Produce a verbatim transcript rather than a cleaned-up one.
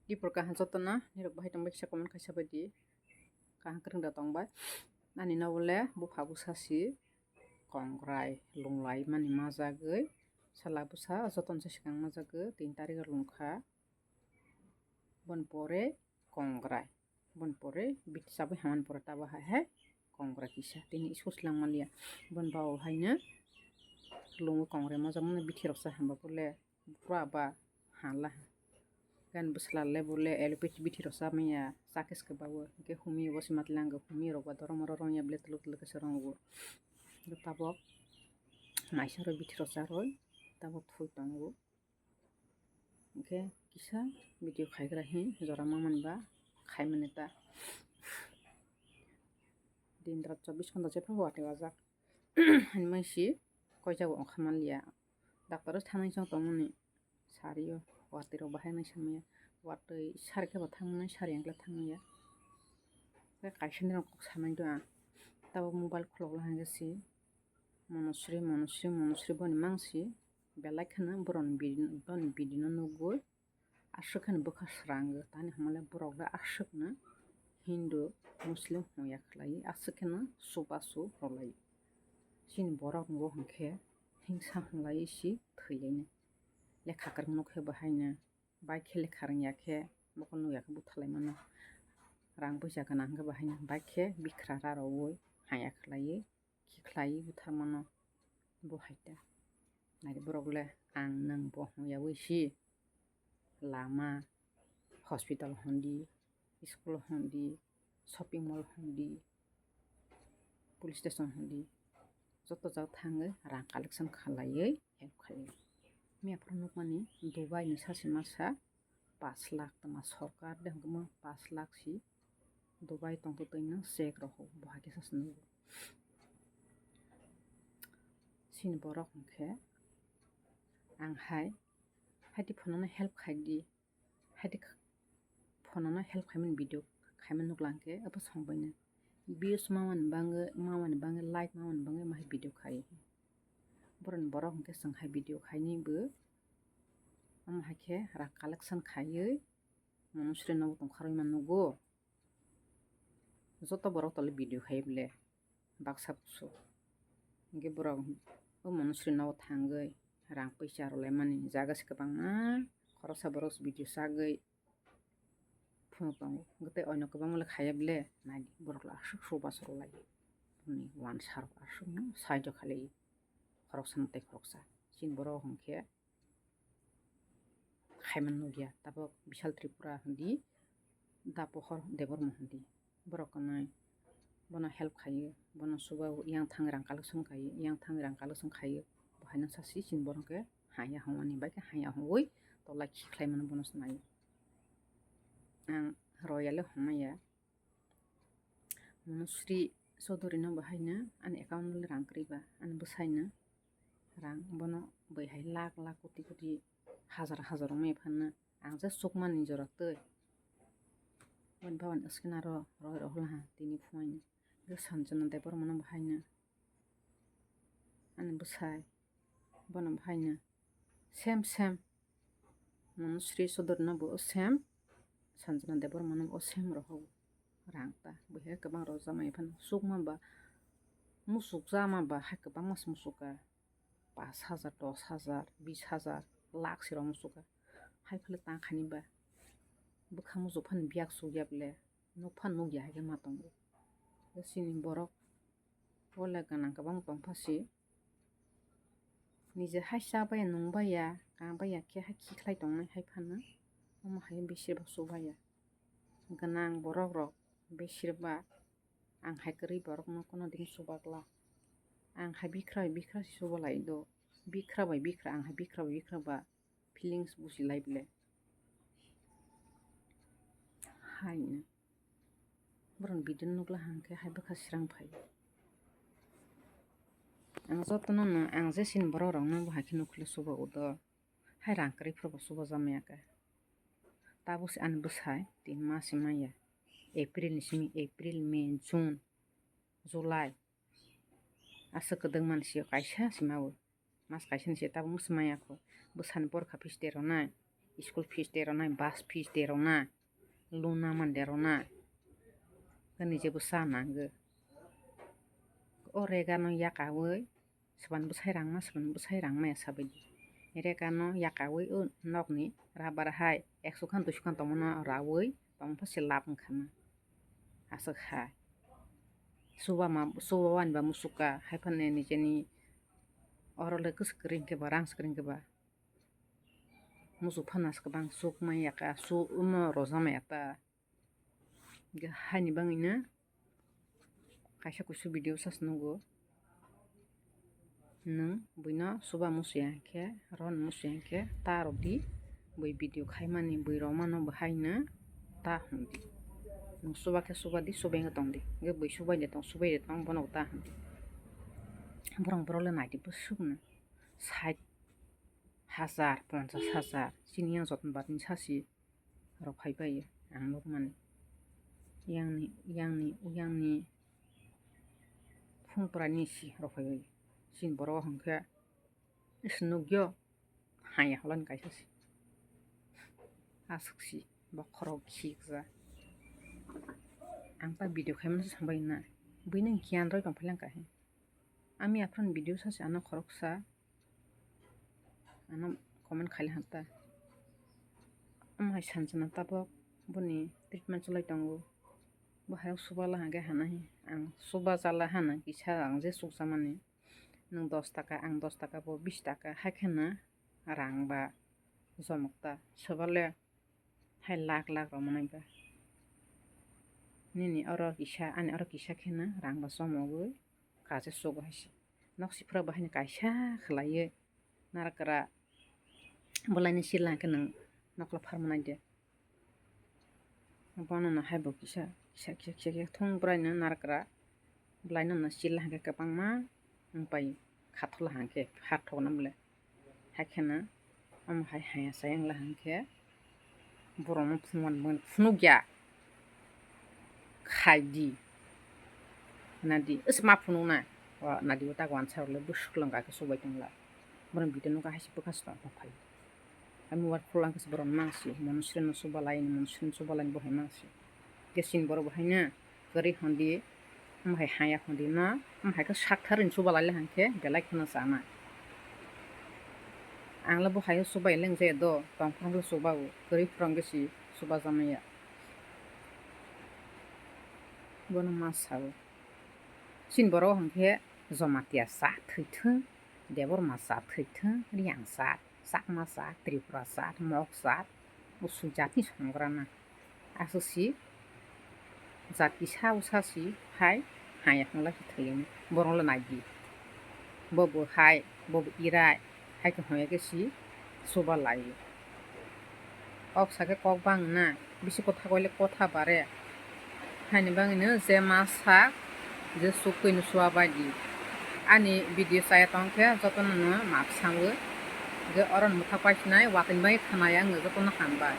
Dipor kaham jotono nirok bahai tongbai kisa comment kaisa bai di. Kaham kwrwng da tongbai. Ani nogo le bupha bwsa si kongrai lunglai mani majagwi, sala bwsa jotono se swkang majagwi tin tarikh o lungkha. Boni pore kongrai, boni pore biti chabwi hamani pore tabo hai hai kongrai kisa tini school swlangmaliya. Boni babo haino lungo kongrai majakmano bithi rok cha hamba bole. Pura ba hala. Gan bwsla le bo le alopathy bithi rok cha manya, chakis khe bawo. Hwnkhe humi bo se matlang humi rok ba dormo rok rong ya ble twlwk twlwk khe se rong bo. Tabok maisa rok bithi rok cha roi tabok thwi tongo. Hwnkhe kisa video khai gra hi jora ma man ba khai mani ta. Din rat chobbish ghonta jephru watwi wajak. Hinmai si koi jago ongkha manliya. Doctor o thanai chong tongmani sario watwi rok bahai nai samaya. Watwi sari khe bo thangmani sari angla thangmaya. Tei kaisa ni rok kok sanai do ang. Tabok mobile khulok la hangja si Monosri, Monosri, Monosri boni mangsi belai kheno boroni bidi, boni bidi no nugwi. Aswk kheno bwkha srango, tani hwnmale borok le aswkno Hindu, Muslim hwnwi ya khlai, aswk kheno chubachu rwlai. Chini borok nugo hwnkhe hingsa hwnlai si thwilaino. Lekha kwrwng nukhe bo haino, bai khe lekha rwngya khe mokol nukya khe butharlai mano. Rang puisa gwnang hwnkhe bo haino bai khe bikhra rarwi haya khlaiwi. Khe khlai butharmano bo hai ta. Nai borok le ang nwng bo hwnyawi si lama, hospital hwndi, school hwndi, shopping mall hwndi, police station hwndi, joto jaga thangwi rang collection khlaiwi help khlaiwi. Miya phuru nukmani Dubai ni sachi masa pash lakh tongma sorkar de hwnkhe mo pash lakh si Dubai tongtwtwino check rok bo hai khe sachi nugo. Chini borok hwnkhe ang hai, haiti phunukno help khai di, haiti phunukno help khaimani video khaimani nukla hwnkhe abo songbaino views mamani bangwi, mamani bangwi, like mamani bangwi ma hai video khai. Borokni borok hwnkhe chwng hai video khaini bo. Omo hai khe rang collection khaiwi Monosri nogo tongkha rwima nugo. Joto borok tole video khai bole baksa kusu. Hwnkhe borok o Monosri nogo thangwi rang puisa rwlaimani jaga se kwbangma, khoroksa borok video chagwi phunuk tongo. Hwnkhe tei oino kwbangma le khaiya bole naidi borok le aswk chubachu rwlai. Boni wansa rok aswkno side o khalai khoroksa tei khoroksa. Chini borok hwnkhe khaimani nukya. Tabok Bishal Tripura hwndi, Dapohor Debbarma hwndi. Borok kwnwi bono help khaiwi, bono chubawi, yang thangwi rang collection khaiwi, yang thangwi rang collection khaiwi. Bo haino sasi chini borok khe haya hwnmani bai khe haya hwnwi tolai khi khlaimano bono se naiwi. Ang royale hwnmaya. Monosri Chaudhury no bo haino ani account o rang kwrwi ba, ani bwsai no rang, bono bai hai lakh lakh, koti koti, hajar hajar wngmaya phanno ang je chukmani jora twi. Boni baba ni skin aro roi rok hwla ha tini phuaino. Sanjana Debbarma no bo haino ani bwsai, bono bo haino same same. Monosri Chaudhury no bo o same, Sanjana Debbarma no bo o same rohogo rang ta. Bo hai kwbang rojak maya phano chukma ba, muchuk jama ba hai kwbangma se muchukha. Pash hajar, dos hajar, bis hajar, lakh se rok muchukha. Hai phano tang khaini ba bwkha muchuk phano biyak chukya bole, nuk phano nukya hai khe ma tongo. Chini borok o le gwnang kwbang tongpha se. Nije hai cha baiya, nung baiya, kang baiya khe hai khi khlai tongnai hai phano. Omo hai beshirbak chubaiya. Gwnang borok rok beshirbak ang hai kwrwi borok no kono din chubakla. Ang hai bikhra bai bikhra se chubalai do. Bikhra bai bikhra, ang hai bikhra bai bikhra ba feelings buji lai bole. Haino. Borokni video nukla hwnkhe hai bwkha srang phai. Ang jotono no, ang je chini borok rok no bo hai khe nukhwlwi chubago do. Hai rang kwrwi phuru bo chubajakmaya khe. Tabuk se ani bwsai tin mas se manya. April ni simi, April, May, June, July. Aswk kwdwng mani sio kaisa se mawi. Mas kaisa ni se tabuk mwswk manya kho. Bwsani borkha piste rwnai. school fees deroknai, bus fees deroknai, luna man deroknai, khe nijebo cha nangwi. O rega no yakawi swbani bwsai rangma, swbani bwsai rangmaya sabaidi. Rega no yakawi o nokni rubber hai ekso khan, duiso khan tongmano rawi tongmani se lab wngkha na. Aswk hai. Chuba ma, chuba wani ba muchuk kha, hai phano nijeni oro le kwchwk kwrwi hwnkhe ba, rang swk kwrwi hwnkhe ba. Muchuk phano aswk kwbang chuk manya kha, chuk omo rojak manya ta. Hwnkhe haini bagwino kaisa kusu video sas nugo. Nwng buino chuba musuya hwnkhe, ron musuya hwnkhe ta rwdi, bui video khaimani, bui romano bo haino ta hwndi. Nwng chuba khe chuba di, chubai wngwi tong di. Hwnkhe bui chubai de tong, chubai de tong, bono bo ta hwndi. Borok, borok le naidi bwswkno sait hajar, ponchas hajar, chini yang joton barni sasi rok phai bai ang nukmani. Yangni, yangni, yangni phung pwraini si rok phai bai. Chini borok hwnkhe is nukyo haya holani kaisa si. Aswk si bokhorok khikjak. Ang ta video khaimani se sambai na. Buino giyan roi tong phailang kahe. Ami aphran video sasi ano khoroksa. Ano comment khailai hanta. Omo hai sanjana tabok boni treatment cholai tongo. Bo hai chuba la hwnkhe hana hi. Ang chuba chala hana kisa ang je chukjamani. Nwng dos taka, ang dos taka, bo bis taka, hai kheno rang ba jomok ta. Swbale hai lakh lakh rok manai ba. Nini oro kisa, ani oro kisa kheno rang ba jomogwi kaisa chugo hai se. Nok siphura bo haino kaisa khlaiwi narakra bwlaino sila hwnkhe nwng nokla pharma nai de. Bono no hai bo kisa, kisa, kisa, kisa, kisa thung bwlaino narakra bwlaino no sila hwnkhe kwbangma wng pai khathula hwnkhe ha thokna bwle. Hai kheno omo hai haya saya wngla hwnkhe borokno phunukya khai di. Nadi, is ma phunukna. Wa nadi o tak wansa rok le bwswk lwng kha khe chubai tongla. Borok video nukha hai se bwkha se tong phai. Ami war phulang khe borok mang si, mono sreno chuba lai, mono sreno chuba lai bo hai mang si. Khe chini borok bo haino kwrwi hwn di, omo hai haya hwn di no, omo hai khe sak thar ni chuba lai le hwn khe belai kheno chana. Ang le bo hai o chubai le wng jaya do, tong phang le chuba o, kwrwi phwrwng khe si chuba jamaya. Bono ma sao. Chini borok hwn khe Jamatia cha thwithwng, Debbarma cha thwithwng, Reang cha, Chakma cha, Tripura cha, Mok cha, usuk jatni songrana. Aswk si jat kisa usa si hai haya hwnla si thwiyani. Borok le nai di. Bo bo hai, bo bo irai, hai khe hwnya khe si chuba lai. Kok sa khe kok bang na, bisi kotha koi le kotha bare. Haini bagwi no je ma sak, je suk twi no chuba bai di. Ani video chaya tong khe jotono no maaf sango. Je oro ni mwthak pai sinai, watwi bai khwnaya wngwi jotono hambai.